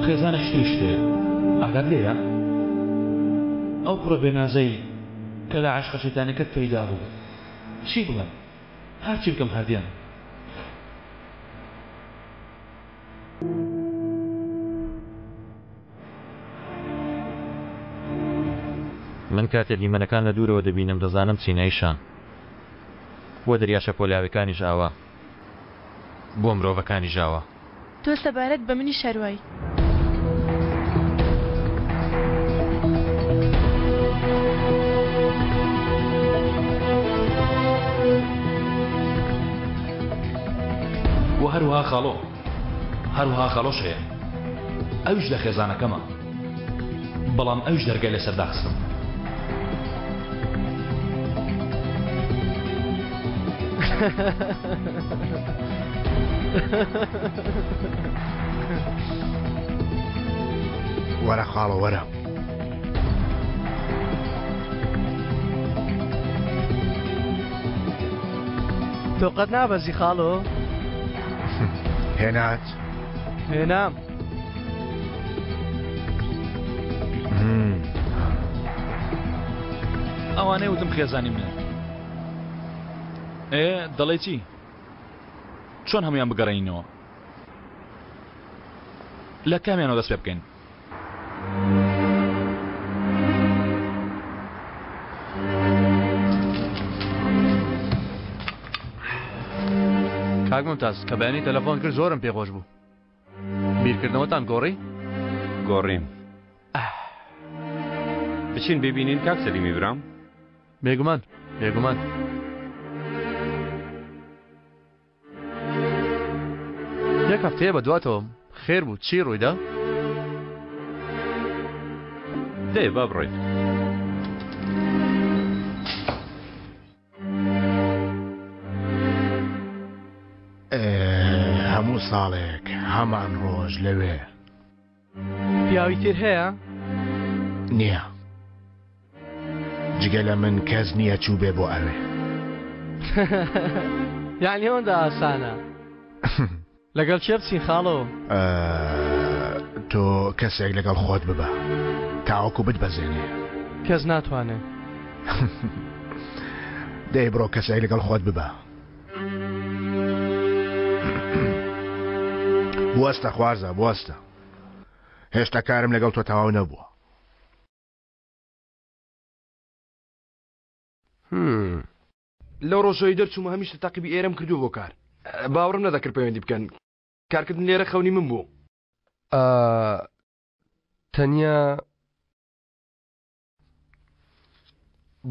خێزانێکی تریشت هەیە. ئاگات لێیە؟ ئەو کوڕە بێنازەی کە لە عەشقە شەیتانیەکەت پەیدا بوو. چی بڵێم؟ هەرچی بکەم هەر دێن. من کاتێ دیمەنەکان لە دوورەوە دەبینم دەزانم چین ئەی شان. بۆ دەریا شەپۆلاوێکانیش ئاوا. بۆ مرۆڤەکانیش ئاوا. تۆ سەبارەت بە منیش هەر وای. وە هەروەها خاڵۆ هەروەها خاڵۆش هەیە ئەویش لە خێزانەکەمە بەڵام ئەویش دەرگای لەسەر داخستم. وەرە خاڵۆ وەرە. تۆ قەت نابەزی خاڵۆ؟ هێنات؟ هێنام. ئەوانەی وتم خێزانی منن. ئێ دەڵێی چی؟ چۆن هەموویان بگەڕێنینەوە؟ لە کامیانەوە دەست پێ بکەین؟ کاک ممتاز کە بەیانی تەلەفۆن کرد زۆرم پێخۆش بوو بیرکردنەوەتان گۆڕی؟ گۆڕیم بچین ببینین کاک سەلیمی برام بێگومان بێگومان یەک هەفتەیە بە دواتەوەم خێر بوو چی ڕوویدا؟ دەی با بڕۆین. هەموو ساڵێک هەمان ڕۆژ لەوێ. پیاوی تر هەیە؟ نییە. جگە لە من کەس نییە چووبێ بۆ ئەوێ. یانی ئەوەندە ئاسانە؟ لەگەڵ کێ بچین خاڵۆ؟ تۆ کەسێک لەگەڵ خۆت ببە تاوەکو بتبەزێنێ. کەس ناتوانێ. دەی بڕۆ کەسێک لەگەڵ خۆت ببە. بوەستە خوارزا بوەستە. هێشتا کارم لەگەڵ تۆ تەواو نەبووە. لەو ڕۆژەی دەرچوومە هەمیشە تاقیبی ئێرەم کردووە بۆ کار. باوەڕم نەدەکرد پەیوەندی بکەن. کارکردن لێرە خەونی من بوو. تەنیا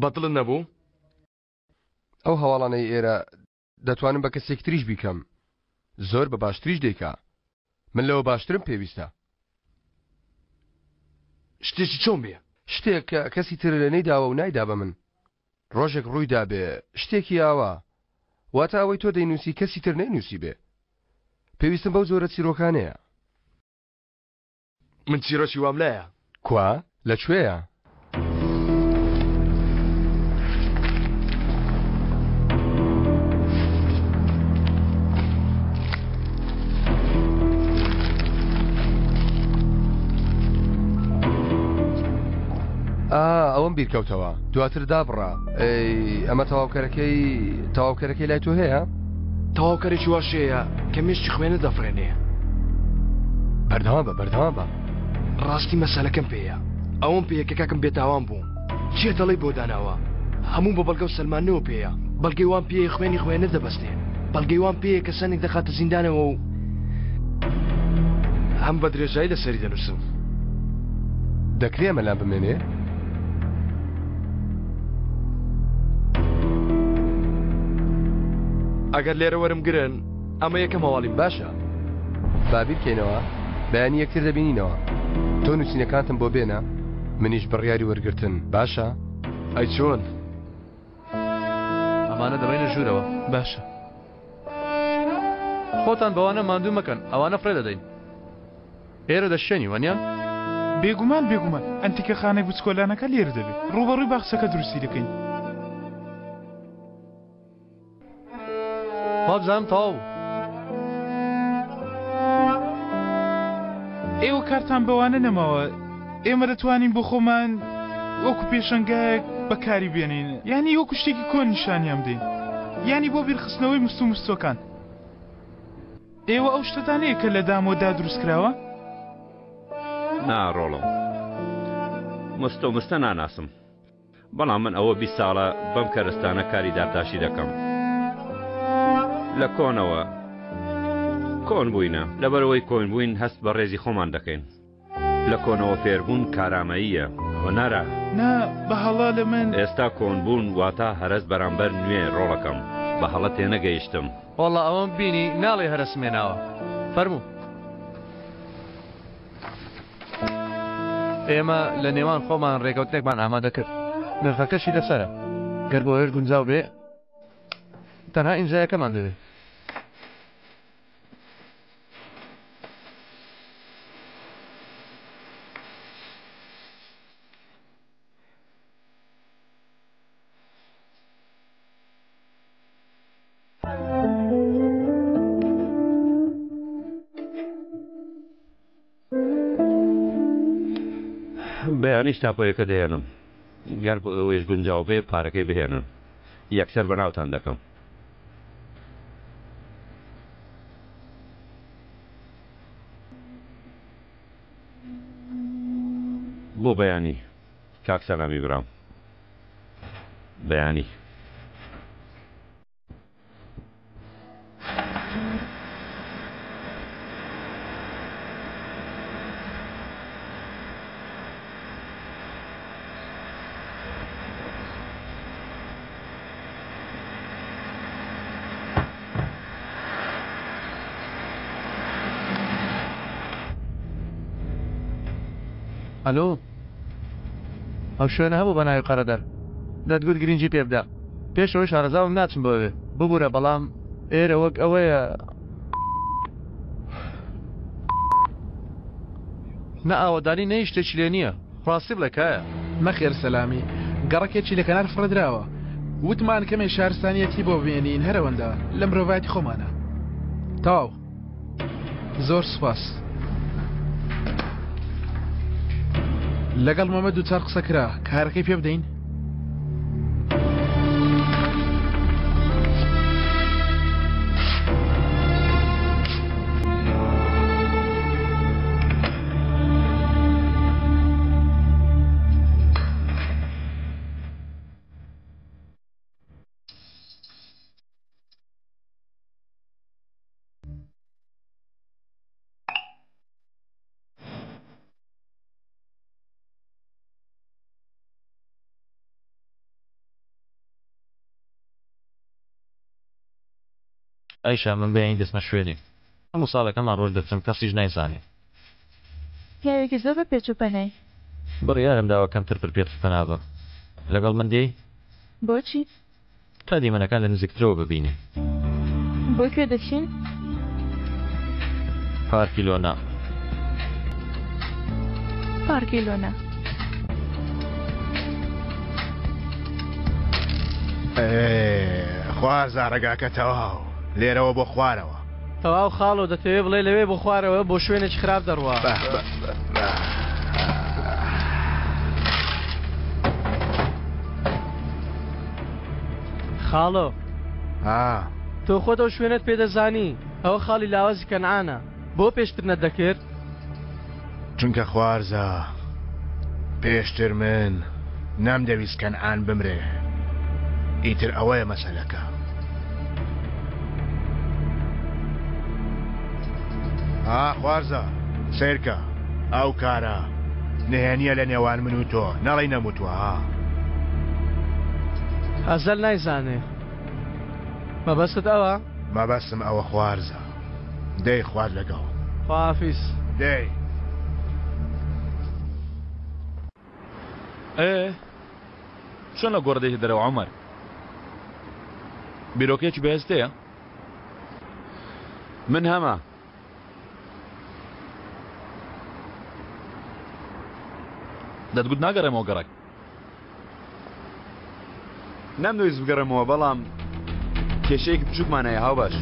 بەدڵت نەبوو؟ ئەو هەواڵانەی ئێرە دەتوانم بە کەسێکی تریش بیکەم زۆر بە باشتریش دەیکا من لەوە باشترم پێویستە. شتێکی چۆن بێ؟ شتێک کە کەسی تر نەیداوە و نایدا بە من ڕۆژێک ڕووی دابێ شتێکی ئاوا واتە ئەوەی تۆ دەینووسی کەسی تر نەینووسیبێ پێویستم بەو جۆرە چیرۆکانەیە. من چیرۆکی وام لایە. کوا؟ لە کوێیە؟ ئا ئەوەم بیرکەوتەوە دواتر دابڕا ئەی ئەمە تەواوکەرەکەی تەواوکەرەکەی لای تۆ هەیە؟ تەواوکەرێکی واش هەیە کە مێشکی خوێنە دەفڕێنێ. بەردەوام بە بەردەوام بە. ڕاستی مەسەلەکەم پێیە ئەوەم پێیە کە کاکم بێتاوان بوو کێ دەڵێی بۆ داناوە هەموو بە بەڵگە و سەلماندنەوە پێیە بەڵگەی وام پێیە خوێنی خوێنە دەبەستێ بەڵگەی وام پێیە کەسانێک دەخاتە زیندانەوە و هەم بە درێژایی لەسەری دەنووسم. دەکرێ ئەمە لام بمێنێ؟ ئەگەر لێرە وەرم گرن ئەمە یەکەم هەواڵی باشە با بیرکەینەوە بەیانی یەکتر دەبینینەوە تۆ نووسینەکانتم بۆ بێنە منیش بڕیاری وەرگرتن باشە؟ ئەی چۆن؟ ئەمانە دەبەینە ژوورەوە. باشە خۆتان بەوانە ماندوو مەکەن ئەوانە فڕێ دەدەین. ئێرە دەشێنی وەنیە؟ بێگومان بێگومان ئەنتیکەخانەی بچکۆلانەکە لێرە دەبێ ڕووبەڕووی باخچەکە دروستی دەکەین. وابزانم تەواو بوو. ئێوە کارتان بەوانە نەماوە ئێمە دەتوانین بۆ خۆمان وەکو پێشەنگایەک بەکاری بێنین یانی وەکو شتێکی کۆن نیشانیان بدەین یانی بۆ بیرخستنەوەی مست و مستۆکان ئێوە ئەو شتەتان هەیە کە لە دامۆدا دروست کراوە؟ نا ڕۆڵم مستۆ مستە ناناسم بەڵام من ئەوە 20 ساڵە بەم کەرستانە کاری دارتاشی دەکەم لە کۆنەوە کۆن بووینە لەبەرەوەی کۆن بووین هەست بە ڕێزی خۆمان دەکەین لە کۆنەوە فێربوون کارامەییە، هونەرە. نا بە هەڵە لە من. ئێستا کۆن بوون واتا هەرەس بەرامبەر نوێ ڕۆڵەکەم بە هەڵە تێنەگەیشتم. وەڵا ئەوەم بینی ناڵێی هەرەسم هێناوە فەرموو. ئێمە لە نێوان خۆمان ڕێکەوتنێکمان ئامادە کرد نرخەکەشی لەسەرە گەر بۆ ئێش گونجاو بێ تەنها ئیمزایەکەمان دەوێ. بەیانیش تاپۆیەکە دەهێنم گەر بۆ ئێوەیش گونجاو بێ پارەکەی بهێنن یەکسەر بەناوتان دەکەم. بۆ بەیانی کاک سەلامی برام بەیانی. ئەلۆ ئەو شوێنە هەبوو بە ناوی قەرەدەر دەتگوت گرنگی پێ بدە پێش ئەوەی شارەزابم ناچم بۆ ئەوێ ببورە بەڵام ئێرە وەک ئەوەیە نە ئاوەدانی نە هیچ شتێکی لێ نییە ڕاستی بڵێ کایە. نەخێر سەلامی گەڕەکێکی لە کەنار فڕێدراوە وتمان کەمێ شارستانیەتی بۆ بمێنین هەر ئەوەندە لە مرۆڤایەتی خۆمانە تەواو زۆر سوپاس. لەگەڵ مەمە دووچار قسە کرا کارەکەی پێ بدەین؟ ئایشە من بەیانی دەچمە شوێنێ. هەموو ساڵێک هەمان ڕۆژ دەچم کەسیش نایزانێ. پیاوێکی زۆر بە پێچ و پەنای. بڕیارم داوە کەمتر پر پێچ و پەنا بم. لەگەڵ من دێی؟ بۆچی؟ تا دیمەنەکان لە نزیکترەوە ببینی. بۆ کوێ دەچین؟ پارکی لۆنا. پارکی لۆنا. خوازا ڕێگاکە تەواو لێرەوە بۆ خوارەوە. تەواو خاڵۆ دەتەوێ بڵێ لەوێ بۆ خوارەوە بۆ شوێنێکی خراپ دەڕوا. خاڵۆ تۆ خۆت ئەو شوێنەت پێ دەزانی ئەوە خاڵی لاوازی کەنعانە بۆ پێشتر نەتدەکرد؟ چونکە خوارزا پێشتر من نەمدەویست کەنعان بمرێ ئیتر ئەوەیە مەسەلەکە. ها خوارزا سەیرکە ئەو کارە نهێنیە لە نێوان من و تۆ نەڵێی نەموتوە ها. ئەزەل نایزانێ مەبەستت ئەوە؟ مەبەستم ئەوە خوارزا. دەی خوات لەگەڵ. خواحافیز. دەی. ئێ چۆن لە گۆڕ دێیتە دەرەوە عومەر؟ بیرۆکەیەکی بەهێزت هەیە؟ من هەمە. دەتگوت ناگەڕێمەوە گەڕەک. نەمدەویست بگەڕێمەوە بەڵام کێشەیەکی بچووکمان هەیە هاوبەش.